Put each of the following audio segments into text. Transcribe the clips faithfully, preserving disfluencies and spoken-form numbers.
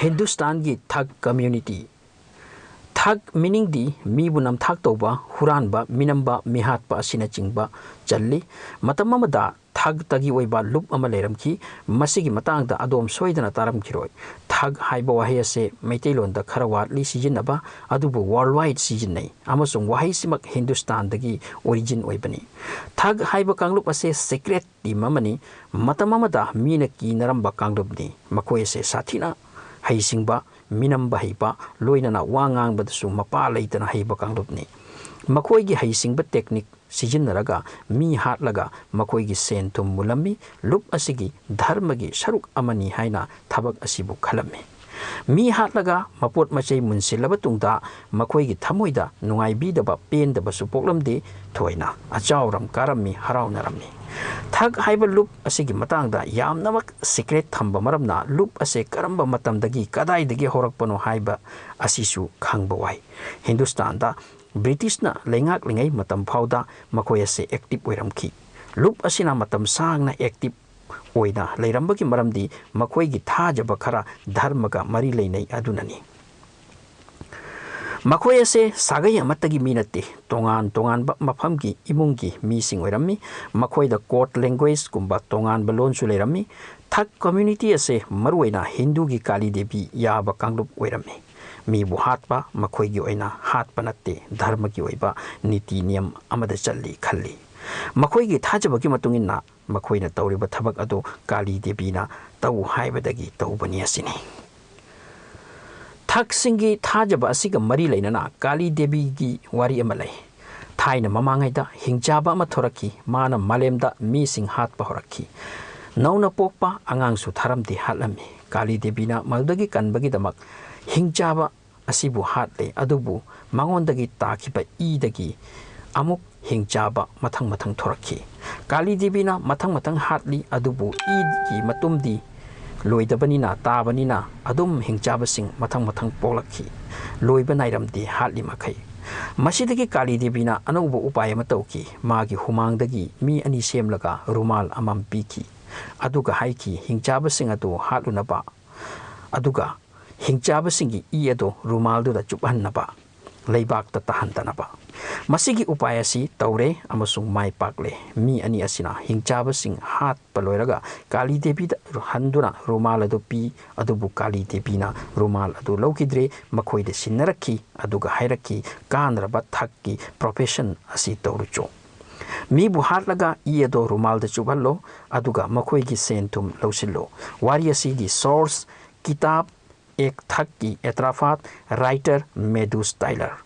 ꯍꯤꯟꯗꯨꯁꯇꯥꯟꯒꯤ ꯊꯒ community. ꯊꯒ meaning ꯗꯤ ꯃꯤꯕꯨ ꯅꯝꯊꯥꯛ ꯇꯧꯕ, ꯍꯨꯔꯥꯟꯕ, ꯃꯤꯅꯝꯕ, ꯃꯤꯍꯥꯠꯄ ꯑꯁꯤꯅꯆꯤꯡꯕ ꯆꯜꯂꯤ꯫ ꯃꯇꯝ ꯑꯃꯗ ꯊꯒꯇꯒꯤ ꯑꯣꯏꯕ ꯂꯨꯞ ꯑꯃ ꯂꯩꯔꯝꯈꯤ꯫ ꯃꯁꯤꯒꯤ ꯃꯇꯥꯡꯗ ꯑꯗꯣꯝ ꯁꯣꯏꯗꯅ ꯇꯥꯔꯝꯈꯤꯔꯣꯏ꯫ ꯊꯒ ꯍꯥꯏꯕ ꯋꯥꯍꯩ ꯑꯁꯦ ꯃꯩꯇꯩꯂꯣꯟꯗ ꯈꯔ ꯋꯥꯠꯂꯤ ꯁꯤꯖꯤꯟꯅꯕ, ꯑꯗꯨꯕꯨ worldwide ꯁꯤꯖꯤꯟꯅꯩ ꯑꯃꯁꯨꯡ ꯋꯥꯍꯩꯁꯤꯃꯛ ꯍꯤꯟꯗꯨꯁꯇꯥꯟꯗꯒꯤ origin ꯑꯣꯏꯕꯅꯤ꯫ ꯊꯒ ꯍꯥꯏꯕ ꯀꯥꯡꯂꯨꯞ ꯑꯁꯦ secret team ꯑꯃꯅꯤ꯫ ꯃꯇꯝ ꯑꯃꯗ ꯃꯤꯅ ꯀꯤꯅꯔꯝꯕ ꯀꯥꯡꯂꯨꯞꯅꯤ꯫ ꯃꯈꯣꯏ ꯑꯁꯦ ꯁꯥꯊꯤꯅ ꯍꯩꯁꯤꯡꯕ, ꯃꯤꯅꯝꯕ ꯍꯩꯕ, ꯂꯣꯏꯅꯅ ꯋꯥ ꯉꯥꯡꯕꯗꯁꯨ ꯃꯄꯥ ꯂꯩꯇꯅ ꯍꯩꯕ ꯀꯥꯡꯂꯨꯞꯅꯤ꯫ ꯃꯈꯣꯏꯒꯤ ꯍꯩꯁꯤꯡꯕ technique ꯁꯤꯖꯤꯟꯅꯔꯒ ꯃꯤ ꯍꯥꯠꯂꯒ ꯃꯈꯣꯏꯒꯤ ꯁꯦꯟ ꯊꯨꯝ ꯃꯨꯜꯂꯝꯃꯤ꯫ ꯂꯨꯞ ꯑꯁꯤꯒꯤ ꯙꯔꯃꯒꯤ ꯁꯔꯨꯛ ꯑꯃꯅꯤ ꯍꯥꯏꯅ ꯊꯕꯛ ꯑꯁꯤꯕꯨ ꯈꯜꯂꯝꯃꯤ꯫ ꯃꯤ ꯍꯥꯠꯂꯒ ꯃꯄꯣꯠ ꯃꯆꯩ ꯃꯨꯟꯁꯤꯜꯂꯕ ꯇꯨꯡꯗ ꯃꯈꯣꯏꯒꯤ ꯊꯃꯣꯏꯗ ꯅꯨꯡꯉꯥꯏꯕꯤꯗꯕ, ꯄꯦꯟꯗꯕꯁꯨ ꯄꯣꯛꯂꯝꯗꯦ꯫ ꯊꯣꯏꯅ ꯑꯆꯥꯎꯔꯝ ꯀꯥꯔꯝꯃꯤ, ꯍꯔꯥꯎꯅꯔꯝꯃꯤ꯫ ꯊꯒ ꯍꯥꯏꯕ ꯂꯨꯞ ꯑꯁꯤꯒꯤ ꯃꯇꯥꯡꯗ ꯌꯥꯝꯅꯃꯛ secret ꯊꯝꯕ ꯃꯔꯝꯅ ꯂꯨꯞ ꯑꯁꯦ ꯀꯔꯝꯕ ꯃꯇꯝꯗꯒꯤ ꯀꯗꯥꯏꯗꯒꯤ ꯍꯧꯔꯛꯄꯅꯣ ꯍꯥꯏꯕ ꯑꯁꯤꯁꯨ ꯈꯪꯕ ꯋꯥꯏ꯫ ꯍꯤꯟꯗꯨꯁꯇꯥꯟꯗ ꯕ꯭ꯔꯤꯇꯤꯁꯅ ꯂꯩꯉꯥꯛꯂꯤꯉꯩ ꯃꯇꯝ ꯐꯥꯎꯗ ꯃꯈꯣꯏ ꯑꯁꯦ active ꯑꯣꯏꯔꯝꯈꯤ꯫ ꯂꯨꯞ ꯑꯁꯤꯅ ꯃꯇꯝ ꯁꯥꯡꯅ active ꯑꯣꯏꯅ ꯂꯩꯔꯝꯕꯒꯤ ꯃꯔꯝꯗꯤ ꯃꯈꯣꯏꯒꯤ ꯊꯥꯖꯕ ꯈꯔ ꯙꯔꯃꯒ ꯃꯔꯤ ꯂꯩꯅꯩ ꯑꯗꯨꯅꯅꯤ꯫ ꯃꯈꯣꯏ ꯑꯁꯦ ꯁꯥꯒꯩ ꯑꯃꯠꯇꯒꯤ ꯃꯤ ꯅꯠꯇꯦ, ꯇꯣꯉꯥꯟ ꯇꯣꯉꯥꯟꯕ ꯃꯐꯝꯒꯤ ꯏꯃꯨꯡꯒꯤ ꯃꯤꯁꯤꯡ ꯑꯣꯏꯔꯝꯃꯤ꯫ ꯃꯈꯣꯏꯗ code language ꯀꯨꯝꯕ ꯇꯣꯉꯥꯟꯕ ꯂꯣꯟꯁꯨ ꯂꯩꯔꯝꯃꯤ꯫ ꯊꯒ community ꯑꯁꯦ ꯃꯔꯨꯑꯣꯏꯅ ꯍꯤꯟꯗꯨꯒꯤ ꯀꯥꯂꯤ ꯗꯦꯕꯤ ꯌꯥꯕ ꯀꯥꯡꯂꯨꯞ ꯑꯣꯏꯔꯝꯃꯤ꯫ ꯃꯤꯕꯨ ꯍꯥꯠꯄ ꯃꯈꯣꯏꯒꯤ ꯑꯣꯏꯅ ꯍꯥꯠꯄ ꯅꯠꯇꯦ, ꯙꯔꯃꯒꯤ ꯑꯣꯏꯕ ꯅꯤꯇꯤ ꯅꯤꯌꯝ ꯑꯃꯗ ꯆꯜꯂꯤ ꯈꯜꯂꯤ꯫ ꯃꯈꯣꯏꯒꯤ ꯊꯥꯖꯕꯒꯤ ꯃꯇꯨꯡ ꯏꯟꯅ ꯃꯈꯣꯏꯅ ꯇꯧꯔꯤꯕ ꯊꯕꯛ ꯑꯗꯨ ꯀꯥꯂꯤ ꯗꯦꯕꯤꯅ ꯇꯧ ꯍꯥꯏꯕꯗꯒꯤ ꯇꯧꯕꯅꯤ ꯑꯁꯤꯅꯤ꯫ ꯊꯒꯁꯤꯡꯒꯤ ꯊꯥꯖꯕ ꯑꯁꯤꯒ ꯃꯔꯤ ꯂꯩꯅꯅ ꯀꯥꯂꯤ ꯗꯦꯕꯤꯒꯤ ꯋꯥꯔꯤ ꯑꯃ ꯂꯩ꯫ ꯊꯥꯏꯅ ꯃꯃꯥꯡꯉꯩꯗ ꯍꯤꯡꯆꯥꯕ ꯑꯃ ꯊꯣꯔꯛꯈꯤ꯫ ꯃꯥꯅ ꯃꯥꯂꯦꯝꯗ ꯃꯤꯁꯤꯡ ꯍꯥꯠꯄ ꯍꯧꯔꯛꯈꯤ꯫ ꯅꯧꯅ ꯄꯣꯛꯄ ꯑꯉꯥꯡꯁꯨ ꯊꯥꯔꯝꯗꯦ, ꯍꯥꯠꯂꯝꯃꯤ꯫ ꯀꯥꯂꯤ ꯗꯦꯕꯤꯅ ꯃꯗꯨꯗꯒꯤ ꯀꯟꯕꯒꯤꯗꯃꯛ ꯍꯤꯡꯆꯥꯕ ꯑꯁꯤꯕꯨ ꯍꯥꯠꯂꯦ, ꯑꯗꯨꯕꯨ ꯃꯉꯣꯟꯗꯒꯤ ꯇꯥꯈꯤꯕ ꯏꯗꯒꯤ ꯑꯃꯨꯛ ꯍꯤꯡꯆꯥꯕ ꯃꯊꯪ ꯃꯊꯪ ꯊꯣꯔꯛꯈꯤ꯫ ꯀꯥꯂꯤ ꯗꯦꯕꯤꯅ ꯃꯊꯪ ꯃꯊꯪ ꯍꯥꯠꯂꯤ, ꯑꯗꯨꯕꯨ ꯏꯒꯤ ꯃꯇꯨꯝꯗꯤ ꯂꯣꯏꯗꯕꯅꯤꯅ, ꯇꯥꯕꯅꯤꯅ ꯑꯗꯨꯝ ꯍꯤꯡꯆꯥꯕꯁꯤꯡ ꯃꯊꯪ ꯃꯊꯪ ꯄꯣꯛꯂꯛꯈꯤ꯫ ꯂꯣꯏꯕ ꯅꯥꯏꯔꯝꯗꯦ ꯍꯥꯠꯂꯤ ꯃꯈꯩ꯫ ꯃꯁꯤꯗꯒꯤ ꯀꯥꯂꯤ ꯗꯦꯕꯤꯅ ꯑꯅꯧꯕ ꯎꯄꯥꯏ ꯑꯃ ꯇꯧꯈꯤ꯫ ꯃꯥꯒꯤ ꯍꯨꯃꯥꯡꯗꯒꯤ ꯃꯤ ꯑꯅꯤ ꯁꯦꯝꯂꯒ ꯔꯨꯃꯥꯜ ꯑꯃꯃꯝ ꯄꯤꯈꯤ꯫ ꯑꯗꯨꯒ ꯍꯥꯏꯈꯤ, ꯍꯤꯡꯆꯥꯕꯁꯤꯡ ꯑꯗꯨ ꯍꯥꯠꯂꯨꯅꯕ꯫ ꯑꯗꯨꯒ ꯍꯤꯡꯆꯥꯕꯁꯤꯡꯒꯤ ꯏ ꯑꯗꯨ ꯔꯨꯃꯥꯜꯗꯨꯗ ꯆꯨꯞꯍꯟꯅꯕ, ꯂꯩꯕꯥꯛꯇ ꯇꯥꯍꯟꯗꯅꯕ꯫ ꯃꯁꯤꯒꯤ ꯎꯄꯥꯏ ꯑꯁꯤ ꯇꯧꯔꯦ ꯑꯃꯁꯨꯡ ꯃꯥꯏ ꯄꯥꯛꯂꯦ꯫ ꯃꯤ ꯑꯅꯤ ꯑꯁꯤꯅ ꯍꯤꯡꯆꯥꯕꯁꯤꯡ ꯍꯥꯠꯄ ꯂꯣꯏꯔꯒ ꯀꯥꯂꯤ ꯗꯦꯕꯤꯗ ꯍꯟꯗꯨꯅ ꯔꯨꯃꯥꯜ ꯑꯗꯨ ꯄꯤ꯫ ꯑꯗꯨꯕꯨ ꯀꯥꯂꯤ ꯗꯦꯕꯤꯅ ꯔꯨꯃꯥꯜ ꯑꯗꯨ ꯂꯧꯈꯤꯗ꯭ꯔꯦ꯫ ꯃꯈꯣꯏꯗ ꯁꯤꯟꯅꯔꯛꯈꯤ, ꯑꯗꯨꯒ ꯍꯥꯏꯔꯛꯈꯤ, "ꯀꯥꯟꯅꯔꯕ ꯊꯛꯀꯤ profession ꯑꯁꯤ ꯇꯧꯔꯨꯆꯣ꯫ ꯃꯤꯕꯨ ꯍꯥꯠꯂꯒ ꯏ ꯑꯗꯣ ꯔꯨꯃꯥꯜꯗ ꯆꯨꯞꯍꯜꯂꯣ, ꯑꯗꯨꯒ ꯃꯈꯣꯏꯒꯤ ꯁꯦꯟ ꯊꯨꯝ ꯂꯧꯁꯤꯜꯂꯣ"꯫ ꯋꯥꯔꯤ ꯑꯁꯤꯒꯤ source: ꯀꯤꯇꯥꯕ ꯑꯦꯛ ꯊꯛꯀꯤ ꯑꯦꯇ꯭ꯔꯥꯐꯥꯠ, writer ꯃꯦꯗꯨꯁ ꯇꯥꯏꯂꯔ꯫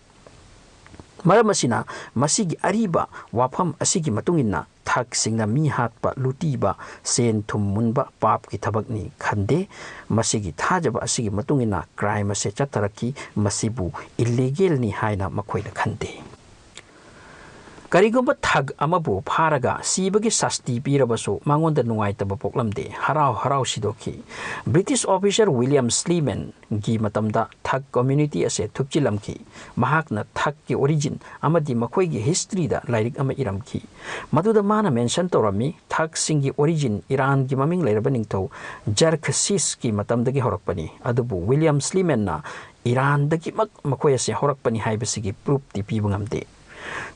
ꯃꯔꯝ ꯑꯁꯤꯅ, ꯃꯁꯤꯒꯤ ꯑꯔꯤꯕ ꯋꯥꯐꯝ ꯑꯁꯤꯒꯤ ꯃꯇꯨꯡ ꯏꯟꯅ, ꯊꯛꯁꯤꯡꯅ ꯃꯤ ꯍꯥꯠꯄ, ꯂꯨꯇꯤꯕ, ꯁꯦꯟ ꯊꯨꯝ ꯃꯨꯟꯕ ꯄꯥꯞꯀꯤ ꯊꯕꯛꯅꯤ ꯈꯟꯗꯦ꯫ ꯃꯁꯤꯒꯤ ꯊꯥꯖꯕ ꯑꯁꯤꯒꯤ ꯃꯇꯨꯡ ꯏꯟꯅ crime ꯑꯁꯤ ꯆꯠꯊꯔꯛꯈꯤ, ꯃꯁꯤꯕꯨ illegalꯅꯤ ꯍꯥꯏꯅ ꯃꯈꯣꯏꯅ ꯈꯟꯗꯦ꯫ ꯀꯔꯤꯒꯨꯝꯕ ꯊꯒ ꯑꯃꯕꯨ ꯐꯥꯔꯒ ꯁꯤꯕꯒꯤ ꯁꯥꯁꯇꯤ ꯄꯤꯔꯕꯁꯨ, ꯃꯉꯣꯟꯗ ꯅꯨꯡꯉꯥꯏꯇꯕ ꯄꯣꯛꯂꯝꯗꯦ, ꯍꯔꯥꯎ ꯍꯔꯥꯎ ꯁꯤꯗꯣꯛꯈꯤ꯫ British officer William Sleemanꯒꯤ ꯃꯇꯝꯗ ꯊꯒ community ꯑꯁꯤ ꯊꯨꯞꯆꯤꯜꯂꯝꯈꯤ꯫ ꯃꯍꯥꯛꯅ ꯊꯒꯀꯤ origin ꯑꯃꯗꯤ ꯃꯈꯣꯏꯒꯤ historyꯗ ꯂꯥꯏꯔꯤꯛ ꯑꯃ ꯏꯔꯝꯈꯤ꯫ ꯃꯗꯨꯗ ꯃꯥꯅ mention ꯇꯧꯔꯝꯃꯤ, ꯊꯒꯁꯤꯡꯒꯤ origin ꯏꯔꯥꯟꯒꯤ ꯃꯃꯤꯡ ꯂꯩꯔꯕ ꯅꯤꯡꯊꯧ ꯖꯔꯈꯁꯤꯁꯀꯤ ꯃꯇꯝꯗꯒꯤ ꯍꯧꯔꯛꯄꯅꯤ, ꯑꯗꯨꯕꯨ ꯋꯤꯂꯤꯌꯝ ꯁ꯭ꯂꯤꯃꯦꯟꯅ ꯏꯔꯥꯟꯗꯒꯤꯃꯛ ꯃꯈꯣꯏ ꯑꯁꯤ ꯍꯧꯔꯛꯄꯅꯤ ꯍꯥꯏꯕꯁꯤꯒꯤ proofꯇꯤ ꯄꯤꯕ ꯉꯝꯗꯦ꯫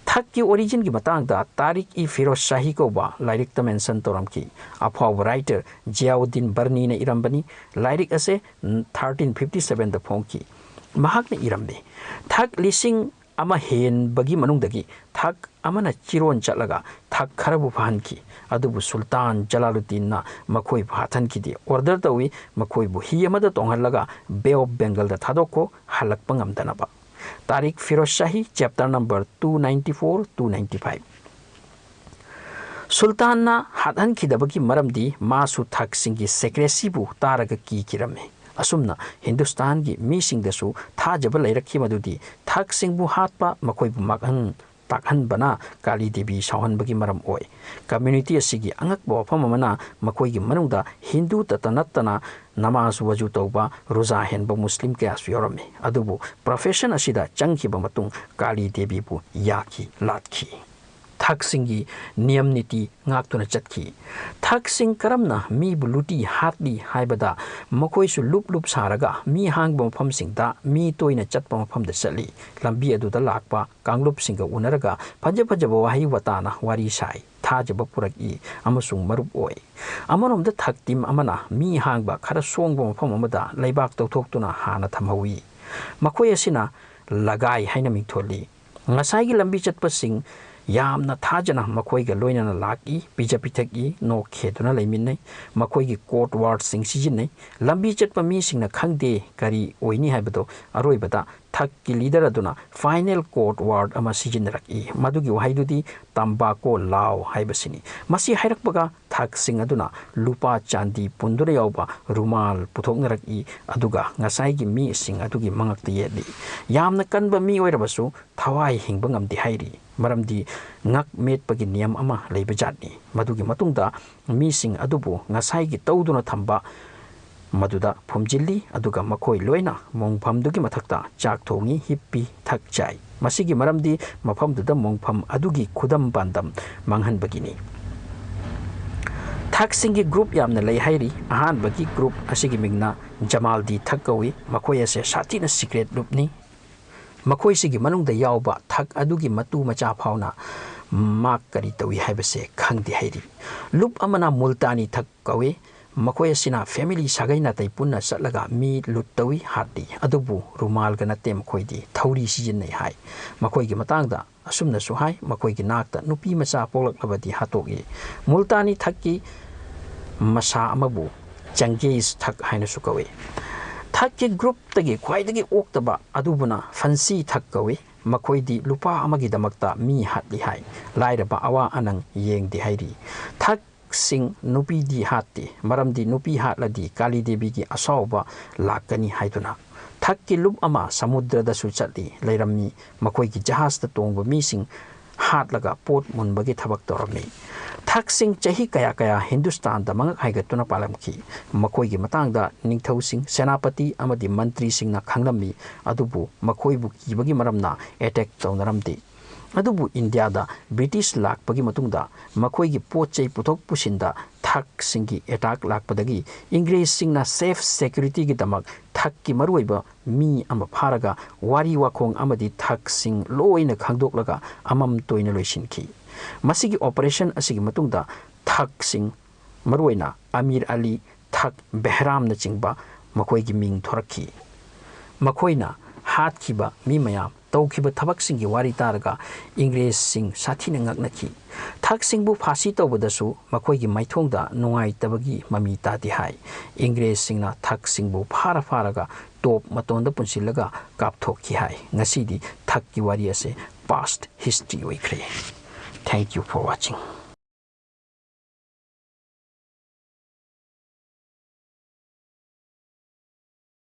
ꯊꯒꯀꯤ originꯒꯤ ꯃꯇꯥꯡꯗ ꯇꯥꯔꯤꯛ ꯏ ꯐꯤꯔꯣꯖ ꯁꯥꯍꯤ ꯀꯧꯕ ꯂꯥꯏꯔꯤꯛꯇ mention ꯇꯧꯔꯝꯈꯤ꯫ ꯑꯐꯥꯎꯕ writer ꯖꯤꯌꯥꯎꯗꯤꯟ ꯕꯔꯅꯤꯅ ꯏꯔꯝꯕꯅꯤ꯫ ꯂꯥꯏꯔꯤꯛ ꯑꯁꯦ thirteen fifty sevenꯗ ꯐꯣꯡꯈꯤ꯫ ꯃꯍꯥꯛꯅ ꯏꯔꯝꯃꯤ, ꯊꯒ ꯂꯤꯁꯤꯡ ꯑꯃ ꯍꯦꯟꯕꯒꯤ ꯃꯅꯨꯡꯗꯒꯤ ꯊꯒ ꯑꯃꯅ ꯆꯤꯔꯣꯟ ꯆꯠꯂꯒ ꯊꯒ ꯈꯔꯕꯨ ꯐꯥꯍꯟꯈꯤ꯫ ꯑꯗꯨꯕꯨ ꯁꯨꯜꯇꯥꯟ ꯖꯂꯥꯂꯨꯗꯤꯟꯅ ꯃꯈꯣꯏꯕꯨ ꯍꯥꯠꯍꯟꯈꯤꯗꯦ꯫ Order ꯇꯧꯏ, ꯃꯈꯣꯏꯕꯨ ꯍꯤ ꯑꯃꯗ ꯇꯣꯡꯍꯜꯂꯒ Bay of Bengalꯗ ꯊꯥꯗꯣꯛꯈꯣ, ꯍꯜꯂꯛꯄ ꯉꯝꯗꯅꯕ꯫ ꯇꯥꯔꯤꯛ Firoz Shahi, chapter number two ninety four, two ninety five꯫ ꯁꯨꯜꯇꯥꯟꯅ ꯍꯥꯠꯍꯟꯈꯤꯗꯕꯒꯤ ꯃꯔꯝꯗꯤ ꯃꯥꯁꯨ ꯊꯒꯁꯤꯡꯒꯤ secrecyꯕꯨ ꯇꯥꯔꯒ ꯀꯤꯈꯤꯔꯝꯃꯤ꯫ ꯑꯁꯨꯝꯅ ꯍꯤꯟꯗꯨꯁꯇꯥꯟꯒꯤ ꯃꯤꯁꯤꯡꯗꯁꯨ ꯊꯥꯖꯕ ꯂꯩꯔꯛꯈꯤ ꯃꯗꯨꯗꯤ ꯊꯒꯁꯤꯡꯕꯨ ꯍꯥꯠꯄ, ꯃꯈꯣꯏꯕꯨ ꯃꯥꯡꯍꯟ ꯇꯥꯛꯍꯟꯕꯅ ꯀꯥꯂꯤ ꯗꯦꯕꯤ ꯁꯥꯎꯍꯟꯕꯒꯤ ꯃꯔꯝ ꯑꯣꯏ꯫ Community ꯑꯁꯤꯒꯤ ꯑꯉꯛꯄ ꯋꯥꯐꯝ ꯑꯃꯅ, ꯃꯈꯣꯏꯒꯤ ꯃꯅꯨꯡꯗ ꯍꯤꯟꯗꯨꯇꯇ ꯅꯠꯇꯅ ꯅꯃꯥꯖ ꯋꯖꯨ ꯇꯧꯕ, ꯔꯣꯖꯥ ꯍꯦꯟꯕ ꯃꯨꯁꯂꯤꯝ ꯀꯌꯥꯁꯨ ꯌꯥꯎꯔꯝꯃꯤ꯫ ꯑꯗꯨꯕꯨ profession ꯑꯁꯤꯗ ꯆꯪꯈꯤꯕ ꯃꯇꯨꯡ ꯀꯥꯂꯤ ꯗꯦꯕꯤꯕꯨ ꯌꯥꯈꯤ ꯂꯥꯠꯈꯤ꯫ ꯊꯛꯁꯤꯡꯒꯤ ꯅꯤꯌꯝ ꯅꯤꯇꯤ ꯉꯥꯛꯇꯨꯅ ꯆꯠꯈꯤ꯫ ꯊꯛꯁꯤꯡ ꯀꯔꯝꯅ ꯃꯤꯕꯨ ꯂꯨꯇꯤ ꯍꯥꯠꯂꯤ ꯍꯥꯏꯕꯗ, ꯃꯈꯣꯏꯁꯨ ꯂꯨꯞ ꯂꯨꯞ ꯁꯥꯔꯒ ꯃꯤ ꯍꯥꯡꯕ ꯃꯐꯝꯁꯤꯡꯗ ꯃꯤ ꯇꯣꯏꯅ ꯆꯠꯄ ꯃꯐꯝꯗ ꯆꯠꯂꯤ꯫ ꯂꯝꯕꯤ ꯑꯗꯨꯗ ꯂꯥꯛꯄ ꯀꯥꯡꯂꯨꯞꯁꯤꯡꯒ ꯎꯅꯔꯒ ꯐꯖ ꯐꯖꯕ ꯋꯥꯍꯩ ꯋꯥꯇꯥꯅ ꯋꯥꯔꯤ ꯁꯥꯏ, ꯊꯥꯖꯕ ꯄꯨꯔꯛꯏ ꯑꯃꯁꯨꯡ ꯃꯔꯨꯞ ꯑꯣꯏ꯫ ꯑꯃꯔꯣꯝꯗ ꯊꯛ ꯇꯤꯝ ꯑꯃꯅ ꯃꯤ ꯍꯥꯡꯕ ꯈꯔ ꯁꯣꯡꯕ ꯃꯐꯝ ꯑꯃꯗ ꯂꯩꯕꯥꯛ ꯇꯧꯊꯣꯛꯇꯨꯅ ꯍꯥꯟꯅ ꯊꯝꯍꯧꯏ꯫ ꯃꯈꯣꯏ ꯑꯁꯤꯅ ꯂꯒꯥꯏ ꯍꯥꯏꯅ ꯃꯤꯡꯊꯣꯜꯂꯤ꯫ ꯉꯁꯥꯏꯒꯤ ꯂꯝꯕꯤ ꯆꯠꯄꯁꯤꯡ ꯌꯥꯝꯅ ꯊꯥꯖꯅ ꯃꯈꯣꯏꯒ ꯂꯣꯏꯅꯅ ꯂꯥꯛꯏ, ꯄꯤꯖ ꯄꯤꯊꯛꯏ, ꯅꯣꯛ ꯈꯦꯗꯨꯅ ꯂꯩꯃꯤꯟꯅꯩ꯫ ꯃꯈꯣꯏꯒꯤ ꯀꯣꯗ ꯋꯥꯔꯗꯁꯤꯡ ꯁꯤꯖꯤꯟꯅꯩ꯫ ꯂꯝꯕꯤ ꯆꯠꯄ ꯃꯤꯁꯤꯡꯅ ꯈꯪꯗꯦ ꯀꯔꯤ ꯑꯣꯏꯅꯤ ꯍꯥꯏꯕꯗꯣ꯫ ꯑꯔꯣꯏꯕꯗ ꯊꯛꯀꯤ ꯂꯤꯗꯔ ꯑꯗꯨꯅ ꯐꯥꯏꯅꯦꯜ ꯀꯣꯗ ꯋꯥꯔꯗ ꯑꯃ ꯁꯤꯖꯤꯟꯅꯔꯛꯏ꯫ ꯃꯗꯨꯒꯤ ꯋꯥꯍꯩꯗꯨꯗꯤ "ꯇꯝꯕꯥꯀꯣ ꯂꯥꯎ" ꯍꯥꯏꯕꯁꯤꯅꯤ꯫ ꯃꯁꯤ ꯍꯥꯏꯔꯛꯄꯒ ꯊꯛꯁꯤꯡ ꯑꯗꯨꯅ ꯂꯨꯄꯥ ꯆꯥꯟꯗꯤ ꯄꯨꯟꯗꯨꯅ ꯌꯥꯎꯕ ꯔꯨꯃꯥꯜ ꯄꯨꯊꯣꯛꯅꯔꯛꯏ, ꯑꯗꯨꯒ ꯉꯁꯥꯏꯒꯤ ꯃꯤꯁꯤꯡ ꯑꯗꯨꯒꯤ ꯃꯉꯛꯇ ꯌꯦꯠꯂꯤ꯫ ꯌꯥꯝꯅ ꯀꯟꯕ ꯃꯤ ꯑꯣꯏꯔꯕꯁꯨ ꯊꯋꯥꯏ ꯍꯤꯡꯕ ꯉꯝꯗꯦ ꯍꯥꯏꯔꯤ, ꯃꯔꯝꯗꯤ ꯉꯛ ꯃꯦꯠꯄꯒꯤ ꯅꯤꯌꯝ ꯑꯃ ꯂꯩꯕ ꯖꯥꯠꯅꯤ꯫ ꯃꯗꯨꯒꯤ ꯃꯇꯨꯡꯗ ꯃꯤꯁꯤꯡ ꯑꯗꯨꯕꯨ ꯉꯁꯥꯏꯒꯤ ꯇꯧꯗꯨꯅ ꯊꯝꯕ ꯃꯗꯨꯗ ꯐꯨꯝꯖꯤꯜꯂꯤ, ꯑꯗꯨꯒ ꯃꯈꯣꯏ ꯂꯣꯏꯅ ꯃꯣꯡꯐꯝꯗꯨꯒꯤ ꯃꯊꯛꯇ ꯆꯥꯛ ꯊꯣꯡꯉꯤ, ꯍꯤꯞꯄꯤ, ꯊꯛ ꯆꯥꯏ꯫ ꯃꯁꯤꯒꯤ ꯃꯔꯝꯗꯤ ꯃꯐꯝꯗꯨꯗ ꯃꯣꯡꯐꯝ ꯑꯗꯨꯒꯤ ꯈꯨꯗꯝ ꯄꯥꯟꯗꯝ ꯃꯥꯡꯍꯟꯕꯒꯤꯅꯤ꯫ ꯊꯛꯁꯤꯡꯒꯤ ꯒ꯭ꯔꯨꯞ ꯌꯥꯝꯅ ꯂꯩ ꯍꯥꯏꯔꯤ꯫ ꯑꯍꯥꯟꯕꯒꯤ ꯒ꯭ꯔꯨꯞ ꯑꯁꯤꯒꯤ ꯃꯤꯡꯅ ꯖꯃꯥꯜꯗꯤ ꯊꯛ ꯀꯧꯏ꯫ ꯃꯈꯣꯏ ꯑꯁꯦ ꯁꯥꯊꯤꯅ ꯁꯤꯀ꯭ꯔꯦꯠ ꯂꯨꯞꯅꯤ꯫ ꯃꯈꯣꯏꯁꯤꯒꯤ ꯃꯅꯨꯡꯗ ꯌꯥꯎꯕ ꯊꯛ ꯑꯗꯨꯒꯤ ꯃꯇꯨ ꯃꯆꯥ ꯐꯥꯎꯅ ꯃꯥꯛ ꯀꯔꯤ ꯇꯧꯏ ꯍꯥꯏꯕꯁꯦ ꯈꯪꯗꯦ ꯍꯥꯏꯔꯤ꯫ ꯂꯨꯞ ꯑꯃꯅ ꯃꯨꯜꯇꯥꯅꯤ ꯊꯛ ꯀꯧꯏ꯫ ꯃꯈꯣꯏ ꯑꯁꯤꯅ ꯐꯦꯃꯤꯂꯤ ꯁꯥꯒꯩ ꯅꯥꯇꯩ ꯄꯨꯟꯅ ꯆꯠꯂꯒ ꯃꯤ ꯂꯨꯠ ꯇꯧꯏ, ꯍꯥꯠꯂꯤ, ꯑꯗꯨꯕꯨ ꯔꯨꯃꯥꯜꯒ ꯅꯠꯇꯦ, ꯃꯈꯣꯏꯗꯤ ꯊꯧꯔꯤ ꯁꯤꯖꯤꯟꯅꯩ ꯍꯥꯏ꯫ ꯃꯈꯣꯏꯒꯤ ꯃꯇꯥꯡꯗ ꯑꯁꯨꯝꯅꯁꯨ ꯍꯥꯏ, ꯃꯈꯣꯏꯒꯤ ꯅꯥꯛꯇ ꯅꯨꯄꯤ ꯃꯆꯥ ꯄꯣꯛꯂꯛꯂꯕꯗꯤ ꯍꯥꯠꯇꯣꯛꯏ꯫ ꯃꯨꯜꯇꯥꯅꯤ ꯊꯛꯀꯤ ꯃꯁꯥ ꯑꯃꯕꯨ ꯆꯪꯒꯦꯖ ꯊꯛ ꯍꯥꯏꯅꯁꯨ ꯀꯧꯏ꯫ ꯊꯛꯀꯤ ꯒ꯭ꯔꯨꯞꯇꯒꯤ ꯈ꯭ꯋꯥꯏꯗꯒꯤ ꯑꯣꯛꯇꯕ ꯑꯗꯨꯕꯨꯅ ꯐꯟꯁꯤ ꯊꯛ ꯀꯧꯏ꯫ ꯃꯈꯣꯏꯗꯤ ꯂꯨꯄꯥ ꯑꯃꯒꯤꯗꯃꯛꯇ ꯃꯤ ꯍꯥꯠꯂꯤ ꯍꯥꯏ꯫ ꯂꯥꯏꯔꯕ ꯑꯋꯥ ꯑꯅꯪ ꯌꯦꯡꯗꯦ ꯍꯥꯏꯔꯤ꯫ ꯊꯛꯁꯤꯡ ꯅꯨꯄꯤꯗꯤ ꯍꯥꯠꯇꯦ, ꯃꯔꯝꯗꯤ ꯅꯨꯄꯤ ꯍꯥꯠꯂꯗꯤ ꯀꯥꯂꯤ ꯗꯦꯕꯤꯒꯤ ꯑꯁꯥꯎꯕ ꯂꯥꯛꯀꯅꯤ ꯍꯥꯏꯗꯨꯅ꯫ ꯊꯛꯀꯤ ꯂꯨꯞ ꯑꯃ ꯁꯃꯨꯗ꯭ꯔꯗꯁꯨ ꯆꯠꯂꯤ ꯂꯩꯔꯝꯃꯤ꯫ ꯃꯈꯣꯏꯒꯤ ꯖꯍꯥꯖꯇ ꯇꯣꯡꯕ ꯃꯤꯁꯤꯡ ꯍꯥꯠꯂꯒ ꯄꯣꯠ ꯃꯨꯟꯕꯒꯤ ꯊꯕꯛ ꯇꯧꯔꯝꯃꯤ꯫ ꯊꯛꯁꯤꯡ ꯆꯍꯤ ꯀꯌꯥ ꯀꯌꯥ ꯍꯤꯟꯗꯨꯁꯇꯥꯟꯗ ꯃꯉꯛ ꯍꯥꯏꯒꯠꯇꯨꯅ ꯄꯥꯜꯂꯝꯈꯤ꯫ ꯃꯈꯣꯏꯒꯤ ꯃꯇꯥꯡꯗ ꯅꯤꯡꯊꯧꯁꯤꯡ, ꯁꯦꯅꯥꯄꯇꯤ ꯑꯃꯗꯤ ꯃꯟꯇ꯭ꯔꯤꯁꯤꯡꯅ ꯈꯪꯂꯝꯃꯤ, ꯑꯗꯨꯕꯨ ꯃꯈꯣꯏꯕꯨ ꯀꯤꯕꯒꯤ ꯃꯔꯝꯅ ꯑꯦꯇꯦꯛ ꯇꯧꯅꯔꯝꯗꯦ꯫ ꯑꯗꯨꯕꯨ ꯏꯟꯗꯤꯌꯥꯗ ꯕ꯭ꯔꯤꯇꯤꯁ ꯂꯥꯛꯄꯒꯤ ꯃꯇꯨꯡꯗ ꯃꯈꯣꯏꯒꯤ ꯄꯣꯠ ꯆꯩ ꯄꯨꯊꯣꯛ ꯄꯨꯁꯤꯟꯗ ꯊꯛꯁꯤꯡꯒꯤ ꯑꯦꯇꯥꯛ ꯂꯥꯛꯄꯗꯒꯤ ꯏꯪꯒ꯭ꯔꯦꯖꯁꯤꯡꯅ ꯁꯦꯐ ꯁꯦꯀ꯭ꯌꯨꯔꯤꯇꯤꯒꯤꯗꯃꯛ ꯊꯛꯀꯤ ꯃꯔꯨꯑꯣꯏꯕ ꯃꯤ ꯑꯃ ꯐꯥꯔꯒ ꯋꯥꯔꯤ ꯋꯥꯈꯣꯡ ꯑꯃꯗꯤ ꯊꯛꯁꯤꯡ ꯂꯣꯏꯅ ꯈꯪꯗꯣꯛꯂꯒ ꯑꯃꯝ ꯇꯣꯏꯅ ꯂꯣꯏꯁꯤꯟꯈꯤ꯫ ꯃꯁꯤꯒꯤ ꯑꯣꯄꯔꯦꯁꯟ ꯑꯁꯤꯒꯤ ꯃꯇꯨꯡꯗ ꯊꯛꯁꯤꯡ, ꯃꯔꯨꯑꯣꯏꯅ ꯑꯃꯤꯔ ꯑꯂꯤ, ꯊꯛ ꯕꯦꯍꯔꯥꯝꯅꯆꯤꯡꯕ ꯃꯈꯣꯏꯒꯤ ꯃꯤꯡ ꯊꯣꯔꯛꯈꯤ꯫ ꯃꯈꯣꯏꯅ ꯍꯥꯠꯈꯤꯕ ꯃꯤ ꯃꯌꯥꯝ, ꯇꯧꯈꯤꯕ ꯊꯕꯛꯁꯤꯡꯒꯤ ꯋꯥꯔꯤ ꯇꯥꯔꯒ ꯏꯪꯒ꯭ꯔꯦꯖꯁꯤꯡ ꯁꯥꯊꯤꯅ ꯉꯛꯅꯈꯤ꯫ ꯊꯛꯁꯤꯡꯕꯨ ꯐꯥꯁꯤ ꯇꯧꯕꯗꯁꯨ ꯃꯈꯣꯏꯒꯤ ꯃꯥꯏꯊꯣꯡꯗ ꯅꯨꯡꯉꯥꯏꯇꯕꯒꯤ ꯃꯃꯤ ꯇꯥꯗꯦ ꯍꯥꯏ꯫ ꯏꯪꯒ꯭ꯔꯦꯖꯁꯤꯡꯅ ꯊꯛꯁꯤꯡꯕꯨ ꯐꯥꯔ ꯐꯥꯔꯒ ꯇꯣꯞ ꯃꯇꯣꯟꯗ ꯄꯨꯟꯁꯤꯜꯂꯒ ꯀꯥꯞꯊꯣꯛꯈꯤ ꯍꯥꯏ꯫ ꯉꯁꯤꯗꯤ ꯊꯛꯀꯤ ꯋꯥꯔꯤ ꯑꯁꯦ past history ꯑꯣꯏꯈ꯭ꯔꯦ꯫ Thank you for watching.